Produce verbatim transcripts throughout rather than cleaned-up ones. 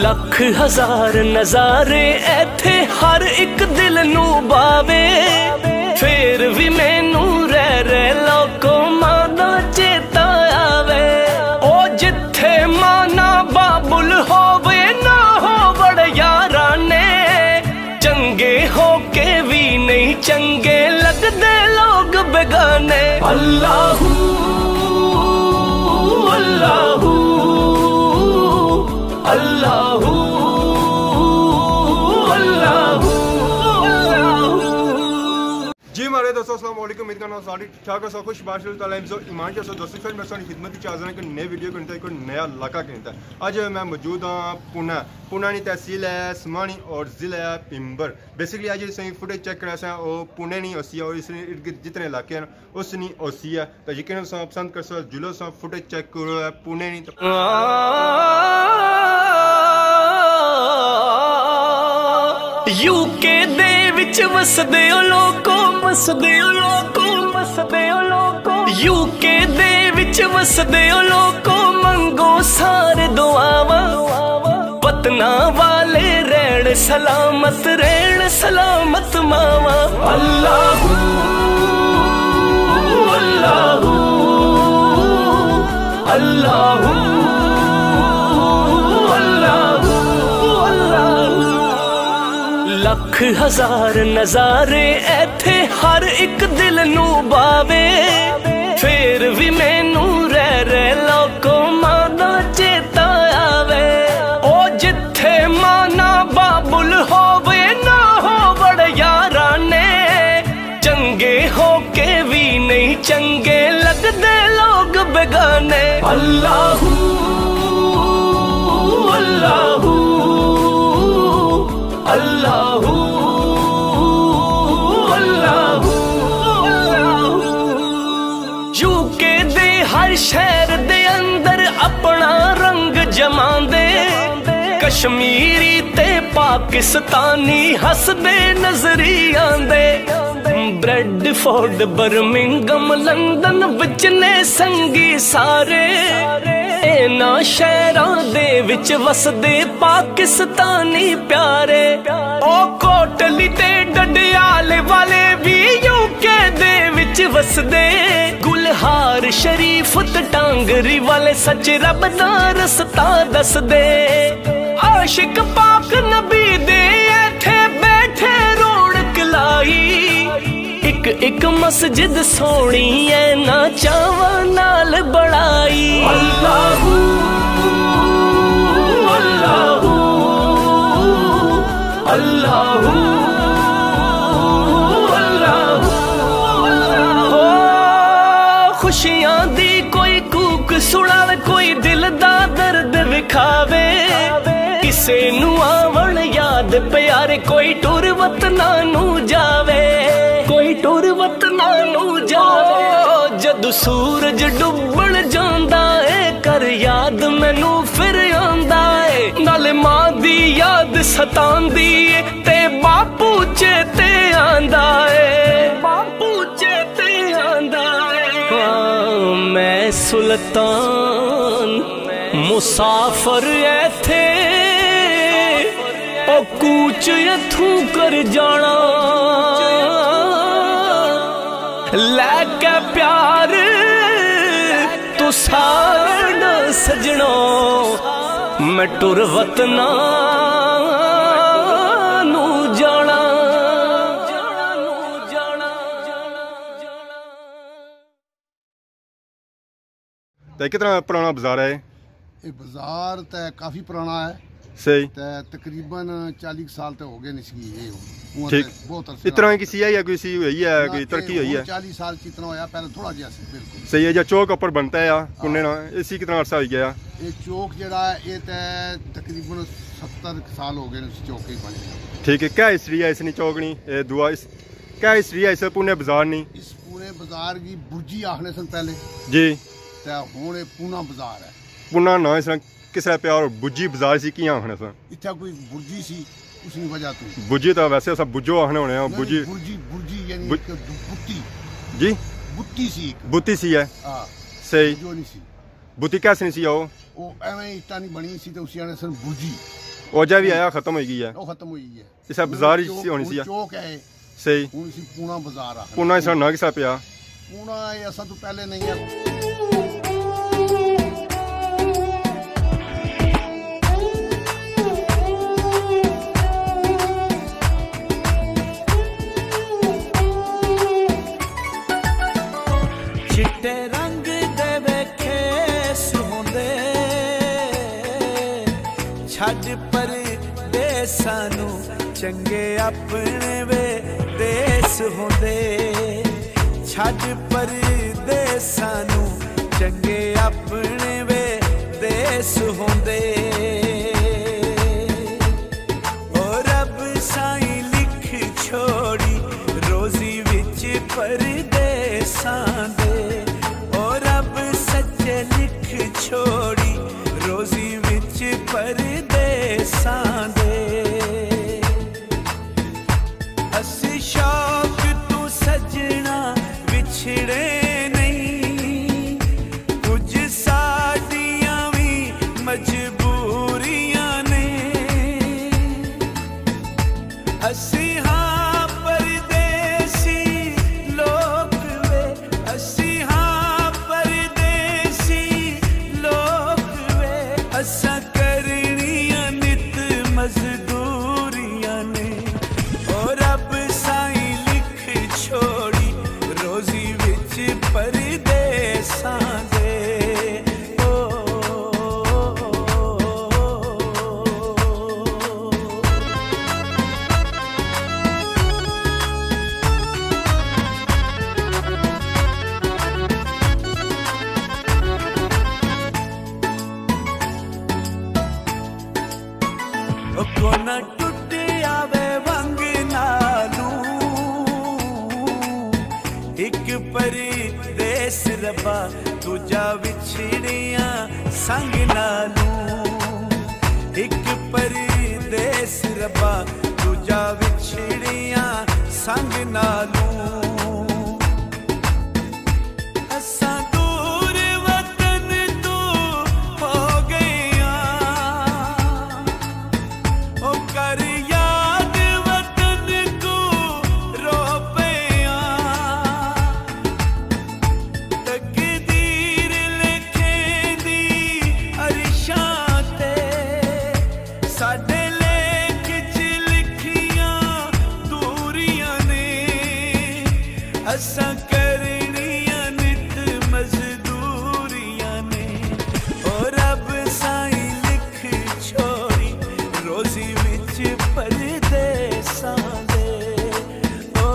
لکھ ہزار نظارے ایتھے ہر اک دل نوں باوے، فیر وی مینوں رہ رہ لوکو ماں دا چیتا آوے۔ او جتھے ماں نہ بابل ہووے نہ ہووڑ یاراں نے، چنگے ہو کے وی نہیں چنگے لگدے لوگ بیگانے۔ اللہ، اللہ، اللہ، اللہ۔ جی ماڑے دوستو، السلام علیکم۔ امید کرنا سارے ٹھیک ٹھاک ہوسو، خوش باش ہوسو، تعالیٰ حفظ و ایمان چ ہوسو۔ دوستو، پھر میں ساری خدمت وچ حاضر ہاں ایک نئے ویڈیو کنتا، ایک نیا علاقہ کنتا۔ اج میں موجود ہاں پونا، پونا نی تحصیل ہے سماہنی اور ضلع ہے بھیمبر۔ بیسیکلی اج اساں فوٹیج چیک کرنا سا، او پونے نی ہوسی ہے اور اس نے ارد گرد جتنے علاقے ہیں اس نی ہوسی ہے۔ تو یقیناً تساں پسند کرسو، جلو تساں فوٹیج چیک کرو ہے پونے نی۔ تو یو کے دے وچ وسدے ہو لوکو، وسدے ہو لوکو، وسدے ہو لوکو۔ یو کے دے وچ وسدے ہو لوکو، منگو سارے دعاواں۔ وطناں والے رہن سلامت، رہن سلامت ماواں۔ اللہ، اللہ، اللہ، اللہ۔ لکھ ہزار نظارے ایتھے ہر اک دل نوں باوے، فیر وی مینوں رہ رہ لوکو ماں دا چیتا آوے۔ او جتھے ماں نہ بابل ہووے نہ ہووڑ یاراں نے، چنگے ہو کے وی نہیں چنگے لگدے لوگ بیگانے۔ اللہ، اللہ، اللہ، اللہ، اللہ۔ یو کے دے ہر شہر دے اندر اپنا رنگ جماندے، کشمیری تے پاکستانی ہسدے نظری آندے۔ بریڈ فورڈ، برمنگم، لندن وچ نے سنگی سارے، انہاں شہراں دے وچ وسدے پاکستانی پیارے۔ او کوٹلی تے ڈڈیال والے وی یو کے دے وچ وسدے، گلہار شریف تے ٹانگری والے سچ رب دا رستہ دسدے۔ عاشق پاک نبی دے ایتھے بیٹھے رونق لائی، اک اک مسجد سوہنی ہے نہ چاواں نال بنائی۔ اللہ، اللہ، اللہ، اللہ۔ او خوشیاں دی کوئی کوک سناوے، کوئی دل دا درد وکھاوے، کسے نوں آون یاد پیارے، کوئی ٹر وطناں نوں جاوے، کوئی ٹر وطناں نوں جاوے۔ جدوں سورج ڈبن جاندا ہے، کر یاد مینوں پھر آندا ہے، نال ماں دی یاد ستاندی ہے، تے باپو چیتے آندا ہے، باپو چیتے آندا ہے۔ ہاں، میں سلطان مسافر ایتھے، او کوچ اتھوں کر جانا، لے کے پیار تو سارن سجنو، میں ٹر وطناں نوں جانا۔ تے کتنا پرانا بازار ہے؟ یہ بازار تے کافی پرانا ہے۔ صحیح۔ تے تقریباً چالی سال تے ہو گئے نسکی یہ ہن۔ ٹھیک۔ بہت عرصے اتنا نال کسی ہے یا کوئی سی ہوئی ہے، نہ کوئی تے ترقی ہوئی ہن ہے؟ چالی سال چ اتنا ہویا، پہلے تھوڑا جہا سی، بالکل۔ صحیح ہے، جا چوک اپر بنتا ہے یا ہاں۔ کننے نا، اسی کتنا عرصہ ہوئی گیا؟ یہ چوک جڑا ہے، یہ تے تقریباً ستر سال ہو گئے اس چوک کے بنے۔ ٹھیک ہے، کیا ہسٹری ہے اس نی چوک نی؟ اے دعا اس، کیا ہسٹری ہے اس پونے بازار نی؟ اس پونے بازار کی برجی آخنے سن پہلے۔ جی۔ تے ہن اے پونا بازار ہے۔ پونا ناں اس طرح کس طرح پیا اور بجی بازار سی کیاں آخنے سن؟ اتھا کوئی برجی سی، اس نی وجہ تو۔ بجی تو ویسے اساں بجو آخنے ہونے ہاں، نہیں، بجی۔ برجی، برجی یعنی بج-، ایک بتی۔ جی؟ بتی سی ایک۔ بتی سی ہے۔ ہاں۔ صحیح۔ بجو نہیں سی۔ بتی کیسے نہیں سی او؟ او ایویں اٹاں نی بنی سی تے اسی آخنے سن برجی۔ او اجا وی آیا، ختم ہوئی گئی ہے۔ او ختم ہوئی ہے۔ اسے بازار ہن ہونی سی۔ چوک ہے۔ صحیح۔ ہن اسی پونا بازار آخر۔ پونا اس نا ناں کسا پیا؟ پونا اے اساں تو پہلے نہیں ہے۔ چٹے رنگ دے وے کھیس ہوندے، چھڈ پردیساں نوں چنگے اپنے وے دیس ہوندے، چھڈ پردیساں نوں چنگے اپنے وے دیس ہوندے۔ او رب سائیں لکھ چھوڑی روزی وچ پردیساں دے، او رب سچے لکھ چھوڑی روزی وچ پردیساں دے۔ اسی شوق تو سجنا وچھڑے نہیں، کچھ ساڈیاں وی مجبوریاں نے۔ اسی ہاں پردیسی لوک وے، اسی ہاں پردیسی لوک وے، اساں کرنیاں نت مزدوریاں نے۔ او رب سائیں لکھ چھوڑی روزی وچ پردیساں دے۔ او او کونا ٹٹیا وے ونگ نالوں، ہک پردیس ربا دوجا وچھڑیاں سنگ نالوں، ہک پردیس ربا دوجا وچھڑیاں سنگ نالوں۔ اساں دور وطن تو ہو گئے آں، او کر یاد وطن کو رو پئے آں۔ تقدیر لکھیندی عرشاں تے، ساڈے لیکھ چ لکھیاں دوریاں نے۔ اساں کرنیاں نت مزدوریاں نے، او رب سائیں لکھ چھوڑی روزی وچ پردیساں دے۔ او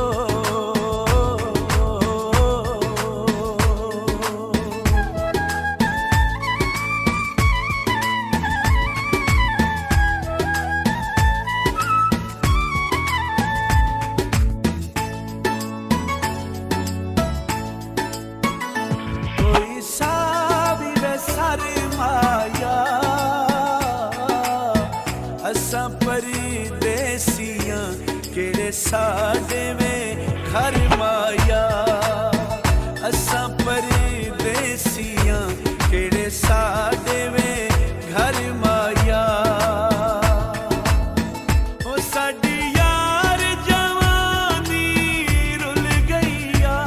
کوئی سا وی وے سرمایہ، اساں پردیسیاں کیڑے ساڈے وے گھر مایا۔ اساں پردیسیاں کیڑے ساڈے وے گھر مایا۔ او ساڈی یار جوانی رل گئی آ،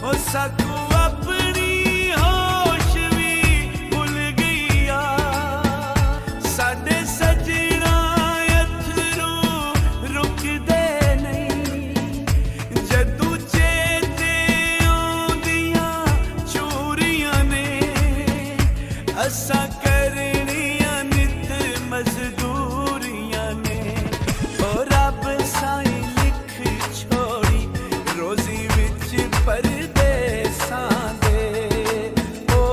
او ساکوں اپنی ہوش وی بھل گئی آ۔ ساڈے سجنا اتھرو رکدے نہیں، جدوں چیتے آندیاں چوریاں نے۔ اساں کرنیاں نت مزدوریاں نے، او رب سائیں لکھ چھوڑی روزی وچ پردیساں دے۔ او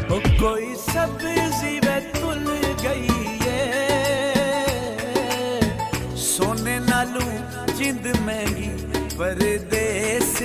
او کوئی سبزی وے تل گئی اے، سونے نالوں جند مہنگی پردیس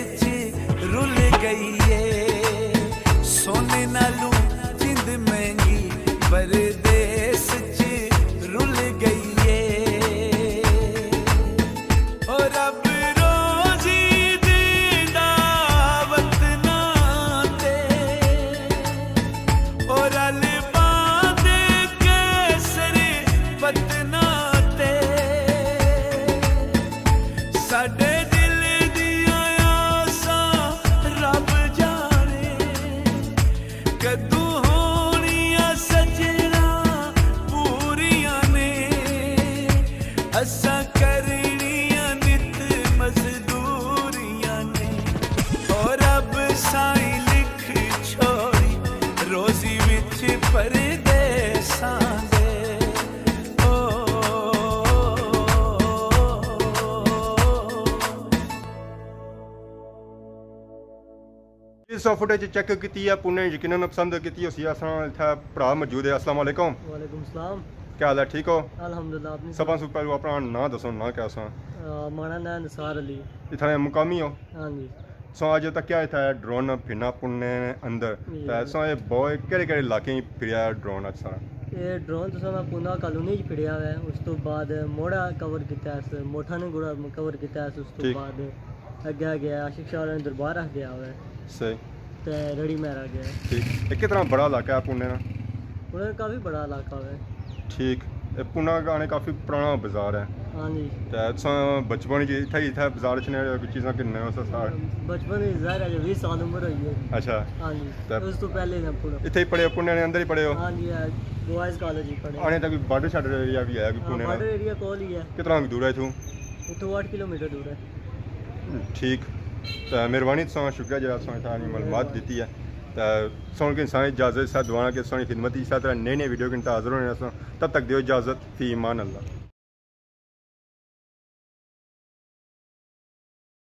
جی، سو فوٹیج چیک کیتی ہے، پونے یقیناً پسند کیتی ہوسی۔ اساں اتھے بھرا موجود ہے۔ السلام علیکم۔ وعلیکم السلام۔ کیا حال ہے؟ ٹھیک ہو؟ الحمدللہ، اپنی سبھاں سوں پہلو اپنا ناں دسو، ناں کیا سا؟ آ، ماڑا ناں نثار علی۔ اتھاں دے مقامی ہو؟ ہاں جی۔ سو اج تک کیا اتھا ڈرون پھرنا پونے اندر؟ جی۔ تے سو اے بوائے کیڑے کیڑے علاقے پھریا ڈرون اج سارا؟ اے ڈرون تو سا میں پونا کالونی چ پھریا ہوا ہے، اس تو بعد موڑا کور کیتا ہے، موٹھا نے گڑا کور کیتا ہے، اس تو ٹھیک۔ بعد اگے گیا عاشق شاہ نے دربار رکھ گیا ہوا ہے۔ صحیح۔ تے رڑی میرا گیا۔ ٹھیک۔ اے کتنا بڑا علاقہ ہے پونے نا؟ انہاں کافی بڑا علاقہ ہے۔ ٹھیک۔ اے پونا کا نے کافی پرانا بازار ہے۔ ہاں جی۔ تے تساں بچپن وچ اتھے ہی اتھے بازار اچ نے کوئی چیزاں گھننے ہو سا سار؟ بچپن وچ ظاہر ہے جو بیس سال عمر ہوئی ہے۔ اچھا۔ ہاں جی۔ تے اس تو پہلے نہ پڑھو۔ اتھے ہی پڑھے ہو، پونے نے اندر ہی پڑھے ہو؟ ہاں جی، بوائز کالج ہی پڑھے۔ آنے تک بارڈر شارڈر ایریا بھی ہے کوئی پونے نا؟ بارڈر ایریا کول ہی ہے۔ کتنا دور ہے اتھوں؟ اتھوں اٹھ کلومیٹر دور ہے۔ ٹھیک۔ تے مہربانی تساں، شکریہ جڑا تساں اتھاں معلومات دیتی ہے۔ تے سن کے انسان اجازت سا دعانا کہ سن خدمت اسی طرح نئی نئی ویڈیو کے حاضر ہونے سن۔ تب تک دیو اجازت، فی امان اللہ۔